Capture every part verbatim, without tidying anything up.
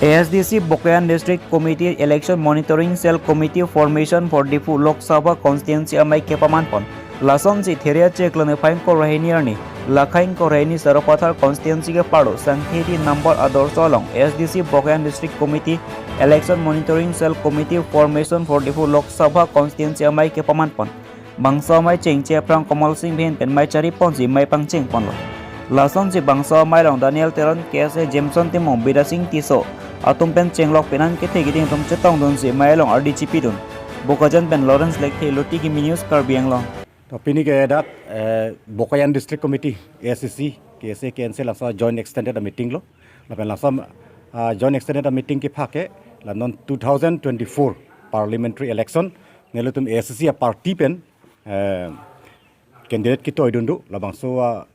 A S D C Bokajan District Committee Election Monitoring Cell Committee Formation for Diphu Lok Sabha Constituency amei kepaman pon. Lasonsi Theria Chiklo niphai ingkoi ra hini arni, Lakha ingkoi ra hini Sarupathar Constituency ke pardo Sangthedi number adorso along A S D C Bokajan District Committee Election Monitoring Cell Committee Formation for Diphu Lok Sabha Constituency amei kepaman pon. Bangso amei chengche aphrang Komal Singh Bhien pen mei chari ponsi mei pangcheng ponlo. Lasonsi bangso amei along Daniel Teron, K S A Jameson Timung, Bidya Sing Tisso atum pen chenglok penan kethe keding atum chetongdunsi mei along ardi chipidun. Bokajan pen Lawrence Lekthe, Lotiki News, Karbi Anglong. To pini ke dak, eh, Bokajan District Committee, A S D C, K S A, K N C laso joint extended a meeting lo. Lapen laso, ah, joint extended a meeting kephak ke la non two thousand twenty-four parliamentary election nelitum A S D C a party pen, eh, candidate kitoidun do, labangso, ah,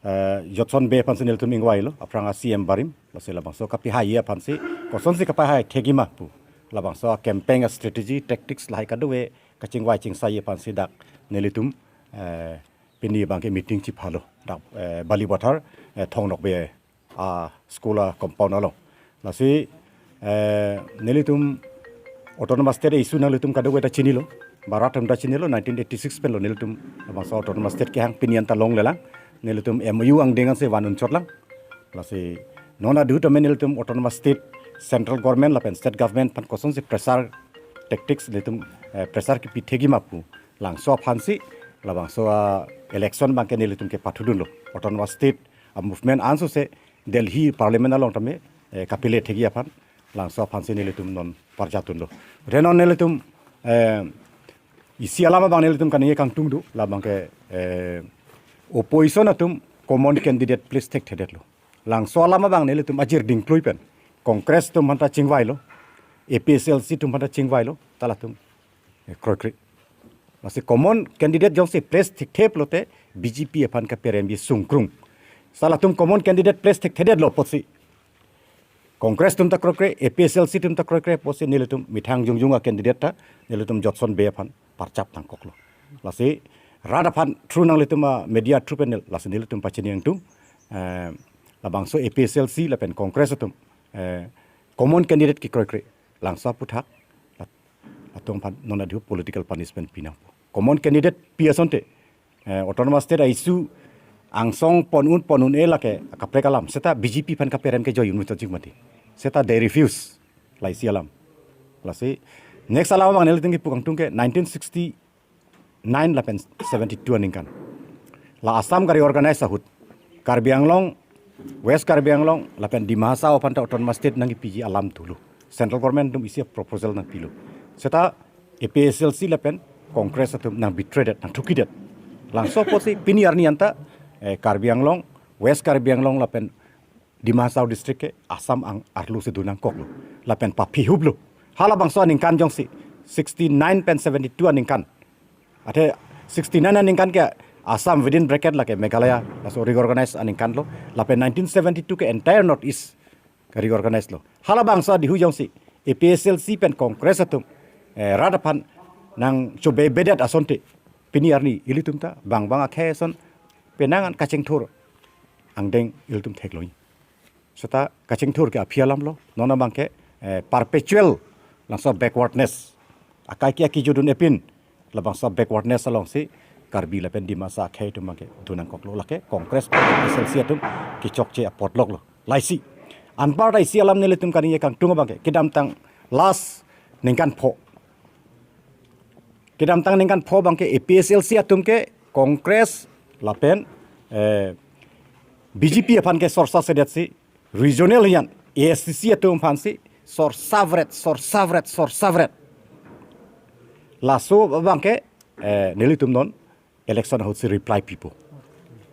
eh, Jotson Bey aphansi nelitum ingvailo, aphrang a C M barim, lasi labangso kapahai aphansi, kosonsi kapahai thekji ma pu. Labangso a campaign a strategy, tactics lahai kadokave kachingvai chingsai aphansi dak nelitum, eh, pini abangke meeting chiphalo, dak, eh, Balipathar, eh, Thong Nokbe a school a compound along. Lasi, eh, nelitum Autonomous State issue nanglitum kadokave ta chinilo, ba rat atum ta chinilo, nineteen eighty-six penlo nelitum labangso Autonomous State kehang, pini anta longlelang, nelitum M O U angdeng ansi van unchotlang. Lasi non adhu tame nelitum Autonomous State, Central Government lapen State Government aphan kosonsi pressure tactics nelitum, eh, pressure kipi thekji ma pu. Langso aphansi labangso a election abangke nelitum kepathudunlo. Autonomous State a movement ansose Delhi Parliament along tame, eh, kapile thekji aphan, langso aphansi nelitum non parjatdunlo. Re non nelitum, eh, isi alam abang nelitum kaningje kangtung do, labangke, eh, opposition atum common candidate place thekthedetlo. Langso alam abang nelitum ajir dingklui pen Congress atum aphanta chingvailo, A P H L C atum aphanta chingvailo, ta latum, eh, kroikre. Lasi common candidate jongsi place thekthep lote B J P aphan kaperemji sungkrung. Sa latum common candidate place thekthedetlo apotsi Congress atum ta kroikre, A P H L C atum ta kroikre apotsi nelitum methang jongjong a candidate ta nelitum Jotson Bey aphan parchap nangkoklo. Lasi rat aphan through nanglitum a media through pen nel-, lasi nelitum pachini nangtum, eh, labangso A P H L C lapen Congress atum, eh, common candidate kekroikre, langso aphuthak, lat-, latum aphan non adhu political punishment pinangpo. Common candidate pi asonte, eh, Autonomous State a issue angsong pon un pon un-e lake kaprek alam, seta B J P aphan kaperem kejoi un methot jik mati. Seta they refuse, la isi alam. Lasi next alam abang nelitum kipu kangtung ke nineteen sixty-nine lapen seventy-two aningkan, la Assam ka reorganize ahut Karbi Anglong, West Karbi Anglong lapen Dima Hasao aphanta Autonomous State nangkipiji alam thulo. Central Government atum isi proposal nangpilo. Seta A P H L C lapen Congress atum nang betraydet, nangthukidet. Langso apotsi pini arni anta, eh, Karbi Anglong, West Karbi Anglong lapen Dima Hasao district ke Assam ang arlo si dun nangkoklo. Lapen paphihuplo. Halabangso aningkan jongsi sixty-nine pen seventy-two aningkan, athe sixty-nine aningkan ke Assam, within bracket lake Meghalaya, laso reorganize aningkan lo. Lapen nineteen seventy-two ke entire North East reorganize lo. Halabangso adhu jongsi A P H L C pen Congress atum, eh, rat aphan nangchobebedet asonte, pini arni ilitum ta bang bang akhei ason penang an kachingthur angdeng ilitum theklong. Seta kachingthur ke aphi alam lo, non abangke, eh, perpetual langso backwardness. Akai ke akijudun epin, labangso backwardness alongsi Karbi lapen Dimasa akhei atum abangke dun nangkoklo, lake Congress, A P H L C atum kechokche apot loklo. La isi. Anparta isi alam nelitum kaningje kangtung abangke, kedamtang last ningkan pho. Kedamtang ningkan pho abangke A P H L C atum ke Congress lapen, eh, B J P aphan ke sorsa sedetsi regional hiyan A S D C atum aphansi sorsa vret, sorsa vret, sorsa vret. Laso abangke, eh, nelitum non election ahutsi reply pipo.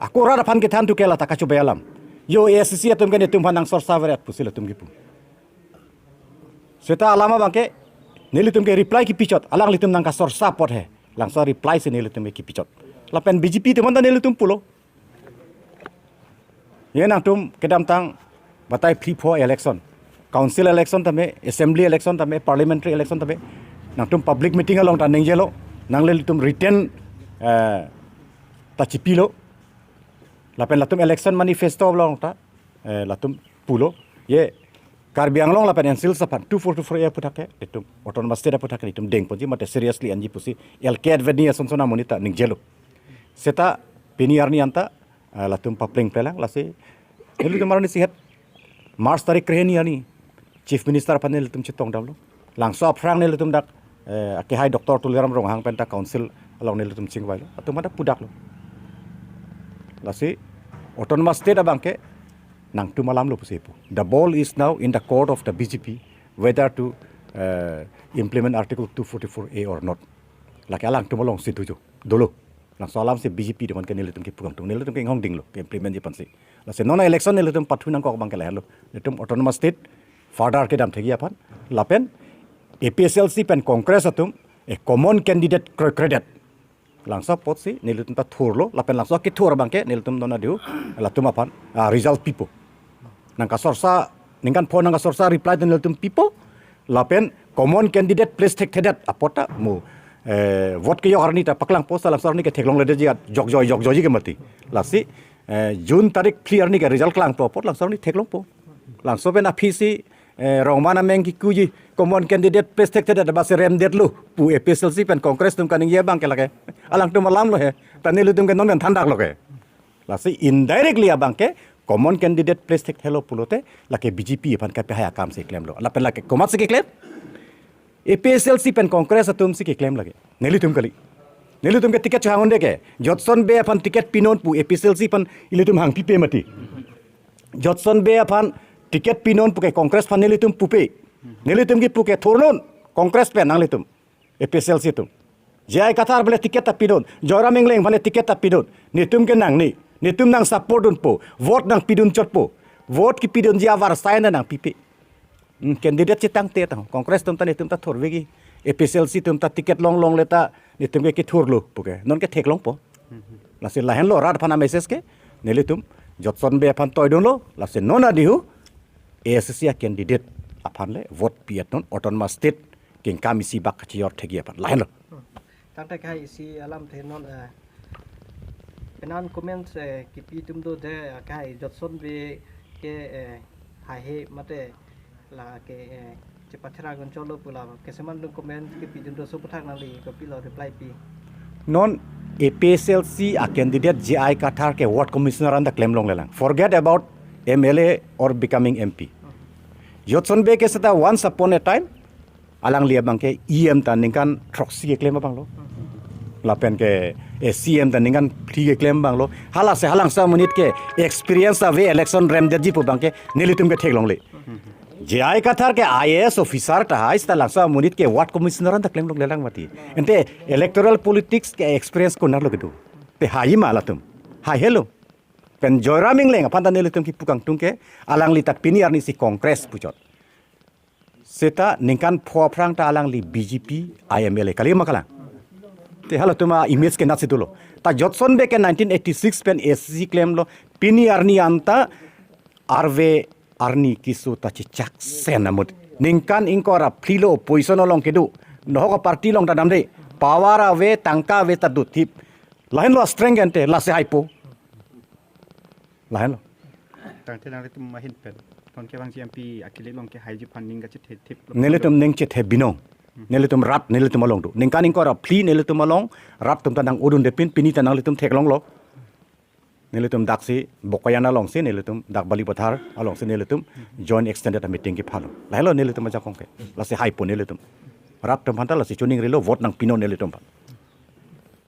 Ako rat aphan kethan tu ke lata kachobei alam. Yo A S D C atum ke netum aphan nang sorsa vret pusi latum kipu. Seta alam abangke nelitum ke reply kipichot, alanglitum nang kasorsa apot he. Langso reply si nelitum ke kipichot. Lapen B J P atum anta nelitum pulo. Ye nangtum kedamtang batai phli pho election, council election tame, assembly election tame, parliamentary election tame, nangtum public meeting along ta ningjelo, nanglitum written, eh, ta chipilo. Lapen latum election manifesto along ta, eh, latum pulo. Ye Karbi Anglong lapen N C Hills aphan two forty-four A aphuthak ke itum Autonomous State aphuthak ke itum dengponji mate seriously enji pusi L K Advani ason son amonit ta ningjelo. Seta pini arni anta, ah, latum papleng pelang lasi nelitum arni sihat March tarik krehini arni Chief Minister aphan nelitum chetongdamlo. Langso aphrang nelitum dak, eh, akehai Doctor Tuliram Ronghang penta council along nelitum chingvailo. Atum ada pudaklo. Lasi Autonomous State abangke nangtum alamlo pusi pu. The ball is now in the court of the B J P whether to, eh, implement Article two forty-four A or not. Lake alangtum alongsi thujo. Dolo. Langso alamsi B J P doman ke nelitum kepu kangtung, nelitum ke inghongdinglo ke implement ji aphansi. Lasi non election nelitum pathu nangkok abangke lahenlo. Nelitum Autonomous State further kedam thekji aphan lapen A P H L C pen Congress atum a common candidate kroikredet. Langso apotsi nelitum ta thurlo lapen langso kethur abangke nelitum non adiu latum aphan, ah, result pipo. Nangkasorsa, ningkan pho nangkasorsa reply ta nelitum pipo. Lapen common candidate place thekthedet apot ta mo, eh, vote kejok arni ta paklangpo, sa langso arni ke theklongledetji at jokjoi jokjoiji ke mati. Lasi, eh, June tarik phli arni ke result klangpo apot langso arni theklongpo. Langso pen aphisi, eh, Rongman ameng kikuji common candidate place thekthedet basi remdetlo pu A P H L C pen Congress atum kaningje abangke lake alangtum alamlo he. Ta nelitum ke non men thandaklo ke. Lasi indirectly abangke common candidate place thekthelo pulote lake B J P aphan kapehai akamsi klemlo. Lapen lake komatsi keklem? A P H L C pen Congress atumsi keklem lake. Nelitum kali. Nelitum ke ticket chohang-unde ke. Jotson Bey aphan ticket pinon pu A P H L C aphan ilitum hangpipe mati. Jotson Bey aphan ticket pinon puke Congress aphan nelitum pupe. Nelitum kipu ke thurnon Congress pen nanglitum. A P H L C atum. J I Kathar aphan le ticket ta pinon, Joyram Engleng aphan le ticket ta pinon. Netum ke nangne, netum nang support dunpo, vote nangpidun chotpo. Vote kipidunji avarsai na nangpipe. Hmm, candidate chetangte ta Congress atum ta netum ta thurvekji. A P H L C atum ta ticket longlongle ta netum ke kethurlo puke. Non ke theklongpo. Lasi lahenlo rat aphan a-message ke nelitum Jotson Bey aphan toidunlo, lasi non adiu A S C a-candidate aphan le vote pi-et non, Autonomous State kengkam isi bak kachijor thekji aphan. Lahenlo. Tangte kehai isi alamthe non, eh, penan comments, eh, kipi atum do de, eh, kehai Jotson Bey ke, eh, haihe mate lake, eh, chepatherang uncholo pu la keseman atum comment kipidun do, so aphuthak nangli kopilo reply pi? Non A P H L C a-candidate J I Kathar ke ward commissioner anta klemlonglelang. Forget about M L A or becoming M P. Jotson Bey ke seta once upon a time alangli abangke E M ta ningkan throksi keklem abanglo. Lapen ke, eh, C M ta ningkan phli keklem abanglo. Hala se halangso amonit ke experience ave election remdetji pu abangke nelitum ke theklongle. J I Kathar ke I A S officer tahai seta langso amonit ke ward commissioner anta klemlonglelang mati. Ante electoral politics ke experience konatlo kedo? Te haima latum. Haihelo. Pen Joyram Engleng aphan ta nelitum kipu kangtung ke alangli ta pini arnisi Congress puchot. Seta ningkan pho aphrang ta alangli B J P a-M L A kali ma kalang. Te halatum a-image ke natsi dolo. Ta Jotson Bey ke nineteen eighty-six pen A S C klemlo, pini arni anta arve arni keso ta chechak sen amut. Ningkan ingkoi ra phli lo opposition along kedo. Nohok a-party along ta damde. Power ave, tangka ave ta dothip. Lahenlo strength ante, lasi haipo. Lahenlo. Tangte nanglitum ahin pen, non kevangji M P akili along ke haiji aphan ning kachethethiplo. Nelitum ning chethe binong. Nelitum rat, nelitum along do. Ningkan ingkoi ra phli nelitum along, rat atum ta nang-odundepin, pini ta nanglitum theklonglo. Nelitum daksi Bokajan alongsi, nelitum dak Balipathar alongsi, nelitum joint extended meeting kephalo. Lahenlo nelitum ajakong ke. Lasi haipo nelitum. Rat atum aphan ta lasi choningrilo, vote nangpinon nelitum aphan.